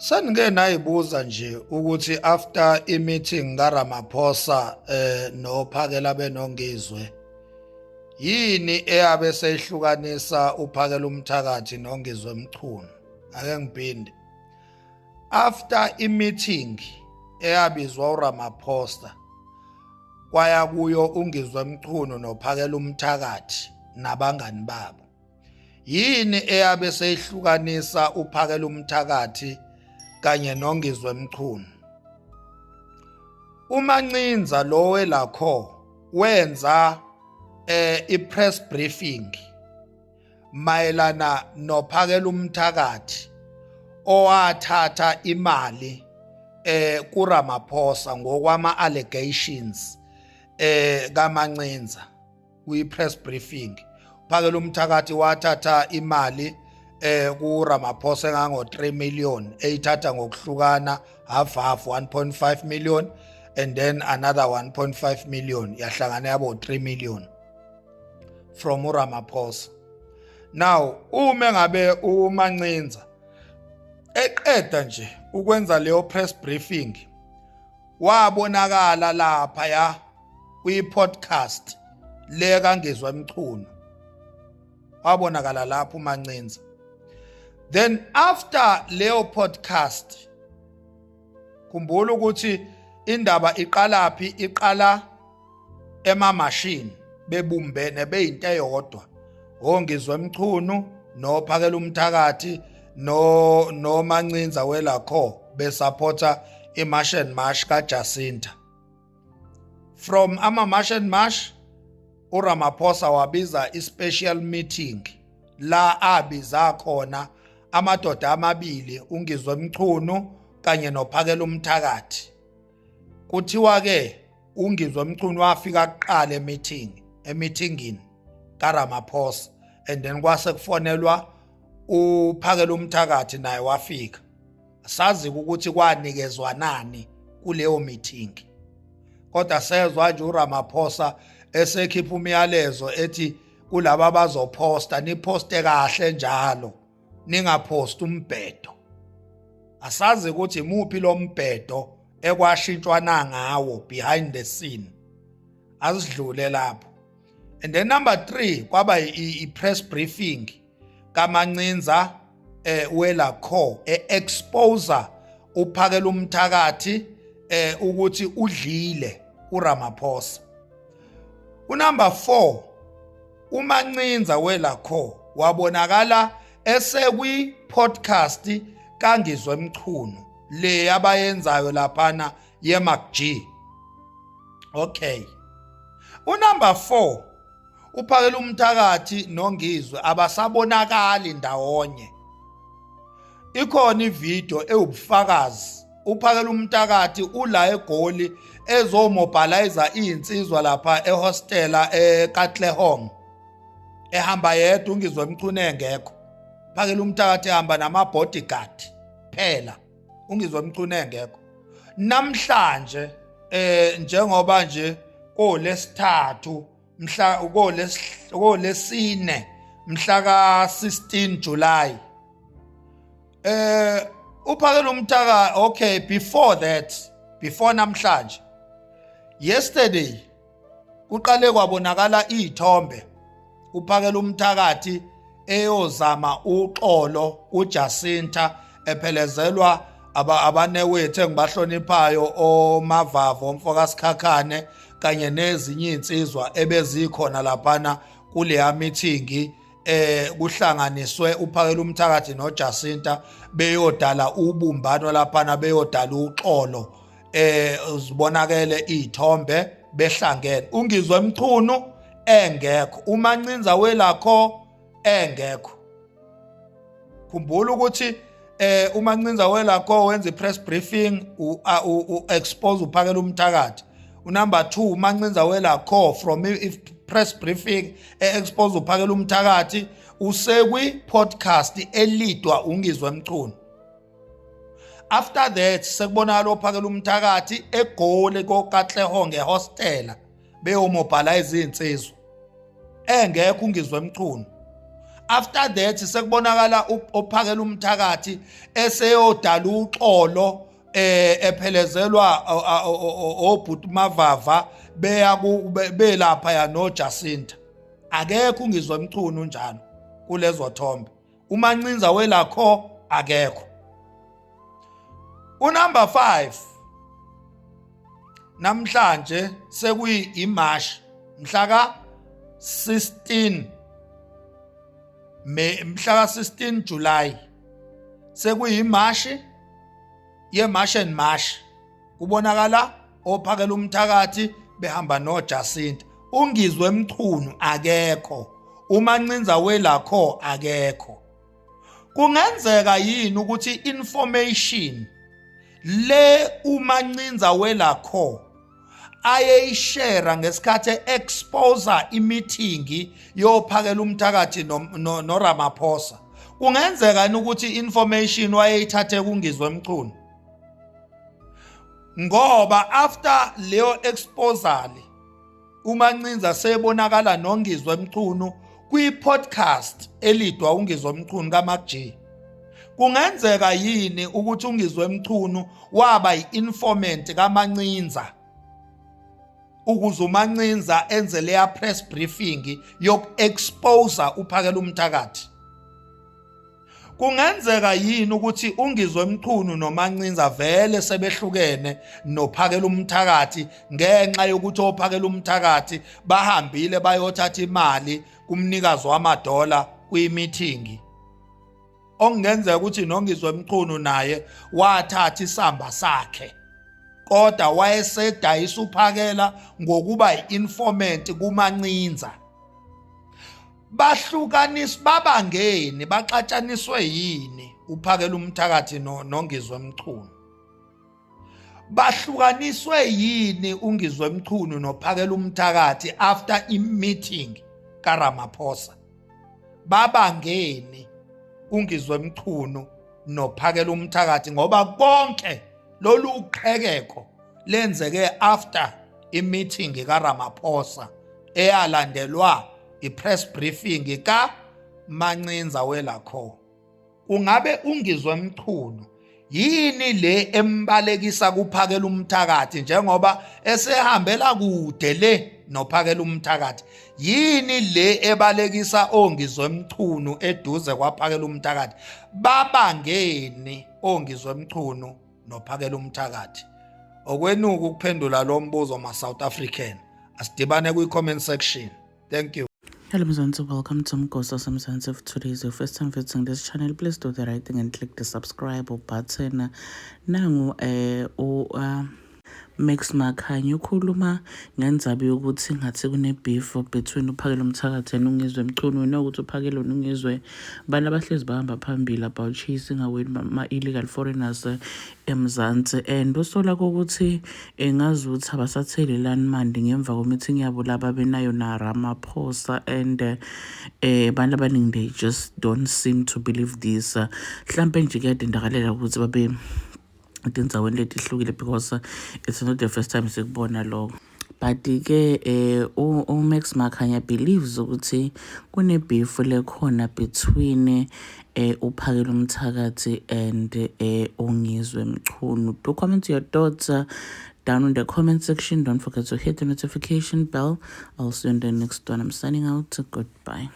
Senike nayibuza nje ukuthi after i-meeting kaRamaphosa noPhakela benoNgizwe, yini eyabe seyihlukanisa uPhakela umthakathi noNgizwe Mchunu? Ake ngiphinde. After i-meeting eyabizwa uRamaphosa, kwaya kuyo uNgizwe Mchunu noPhakela umthakathi nabangani babo, yini eyabe seyihlukanisa uPhakela umthakathi kanye noNgizwe Mchunu? UMancinza lo welakho wenza i-press briefing mayelana noPhakela umthakathi owathatha imali kuRamaphosa ngokwama allegations kaMancinza. Kwi-press briefing, uPhakela umthakathi wathatha imali kuRamaphosa engango 3 million, eyithatha ngokuhlukana, half half, 1.5 million and then another 1.5 million, yahlangana yabo 3 million from uRamaphosa. Now uma ngabe uMancinza eqeda nje ukwenza leyo press briefing, wabonakala lapha ya kwi-podcast le kaNgizwe Mchunu, wabonakala lapho uMancinza. Then after leyo podcast, khumbula ukuthi indaba iqala phi? Iqala emamashini, bebumbene, beyinto eyodwa, oNgizwe Mchunu noPhakela umthakathi no noMancinza welakho, besupporta iMarch and March kaJacinta. From ama March and March, uRamaphosa wabiza i-special meeting la abiza khona amadoda amabili, uNgizwe Mchunu kanye noPhakela umthakathi. Kuthiwa ke uNgizwe Mchunu wafika kuqala emeetingini kaRamaphosa, and then kwase kufonelwa uPhakela umthakathi, naye wafika. Sazi ukuthi kwanikezwa nani kuleyo meeting, kodwa sezwa nje uRamaphosa esekhipha umyalezo ethi kulabo abazophosta, niposte kahle njalo, ningaphosti umbhedo. Asazi ukuthi imuphi lo mbhedo ekwashintshwana ngawo behind the scene. Asidlule lapho. And then number 3, kwaba i-press briefing kaMancinza welakho, e-exposer uPhakela umthakathi ukuthi udlile uRamaphosa. Unumber 4, uMancinza welakho wabonakala esekwi podcast kaNgizwe Mchunu le abayenzayo laphana yeMac G. Okay, unumber 4, uPhakela umthakathi noNgizwe abasabonakali ndawonye. Ikhona ivideo ewubufakazi, uPhakela umthakathi ula eGoli ezomobilize izinsizwa lapha ehostela eKatlehong, ehamba yedwa, uNgizwe Mchunu engekho. Phakela umthakathi ehamba nama bodyguard phela, uNgizwe Mchunu engekho. Namhlanje njengoba nje kolesithathu, mhla kolesine, mhla ka 16 July, uPhakela umthaka, okay, before that, before namhlanje, yesterday kuqale kwabonakala izithombe uPhakela umthakathi eyozama uxolo kuJacinta, ephelezelwa abanewethu engibahloniphayo, oMavavo omfoka Sikhakhane kanye nezinye insizwa ebezikhona laphana kuleya meeting. Kuhlanganiswe uPhakela umthakathi noJacinta beyodala ubumbano laphana, beyodala uxolo. Zibonakele izithombe behlangene, uNgizwe Mchunu engekho, uMancinza welakho engekho. Khumbula ukuthi uMancinza welakho wenza ipress briefing, u expose uPhakela umthakathi. Unumber 2, uMancinza welakho from i press briefing e expose uPhakela umthakathi, usekwi podcast elidwa uNgizwe Mchunu. After that sekubonakala oPhakela umthakathi eGoli koKatlehong ngehostela, beyomobilize izinsizwa, engekho uNgizwe Mchunu. After that sekubonakala ophakela umthakathi eseyodala uxolo ephelezelwa obhuti Mavava beya belapha ya no Jacinta. Akekho uNgizwe Mchunu njalo kulezo thombe. UMancinza welakho akekho. Unumber 5 namhlanje sekuyi-March mhla ka 16 me mhla ka 16 July, sekuyimashi ye-March and March, kubonakala ophakela umthakathi behamba noJacinta. UNgizwe Mchunu akekho, uMancinza welakho akekho. Kungenzeka yini ukuthi information le uMancinza welakho ayeyishare ngesikhathi expose imeeting yophakela umthakathi no Ramaphosa, kungenzeka yini ukuthi information wayeyithathe kuNgizwe Mchunu? Ngoba after leyo exposure uMancinza sebonakala noNgizwe Mchunu kwi-podcast elidwa uNgizwe Mchunu kaMark G. Kungenzeka yini ukuthi uNgizwe Mchunu waba yi-informant kaMancinza ukuze uMancinza enze leya press briefing yoku-expose uphakela umthakathi? Kungenzeka yini ukuthi uNgizwe Mchunu noMancinza vele sebehlukene nophakela umthakathi ngenxa yokuthi ophakela umthakathi bahambile bayothatha imali kumnikazi wamadola kwi-meeting, okungenzeka ukuthi noNgizwe Mchunu naye wathatha isamba sakhe, kodwa wayesedayisa uphakela ngokuba i-informant kuMancinza? Bahlukaniswa babangeni, baxatshaniswe yini uphakela umthakathi noNgizwe Mchunu? Bahlukaniswe yini uNgizwe Mchunu nophakela umthakathi after i-meeting kaRamaphosa? Babangeni uNgizwe Mchunu nophakela umthakathi? Ngoba konke lolu uqhekeko lenzeke after i-meeting kaRamaphosa eyalandelwa i-press briefing ka Mancinza welakho. Ungabe uNgizwe Mchunu yini le embalekisa kuphakela umthakathi njengoba esehambela kude le nophakela umthakathi? Yini le ebalekisa oNgizwe Mchunu eduze kwaphakela umthakathi? Babangeni oNgizwe Mchunu nophakela umthakathi? Okwenuka ukuphendula lo mbuzo, ma South African. Asidibane kwi-comment section. Thank you. Hello Mzansi, welcome to Mgosa Mzansi. If today is your first time visiting this channel, please do the right thing and click the subscribe button. Nangu u Max Makhanya ukhuluma ngendzaba yokuthi ngathi kune beef between uphakela umthakathi and uNgizwe Mchunu. Wena ukuthi uphakela noNgizwe abantu abahlezi bahamba phambili about chasing away ma-illegal foreigners eMzansi, and usola kokuthi engazuthi abasathelelani mandi ngemva kwe-meeting yabo laba benayo na Ramaphosa, and abantu abaningi, they just don't seem to believe this. Mhlampe nje kuyadindakalela ukuthi babe etindzaweni letihlukile because it's not the first time sikubona lokho. But-ke uMax Makhanya believes ukuthi kune-beef lekhona between uphakela umthakathi and uNgizwe Mchunu. Do comment your thoughts down in the comment section. Don't forget to hit the notification bell. I'll see you in the next one. I'm signing out. Goodbye.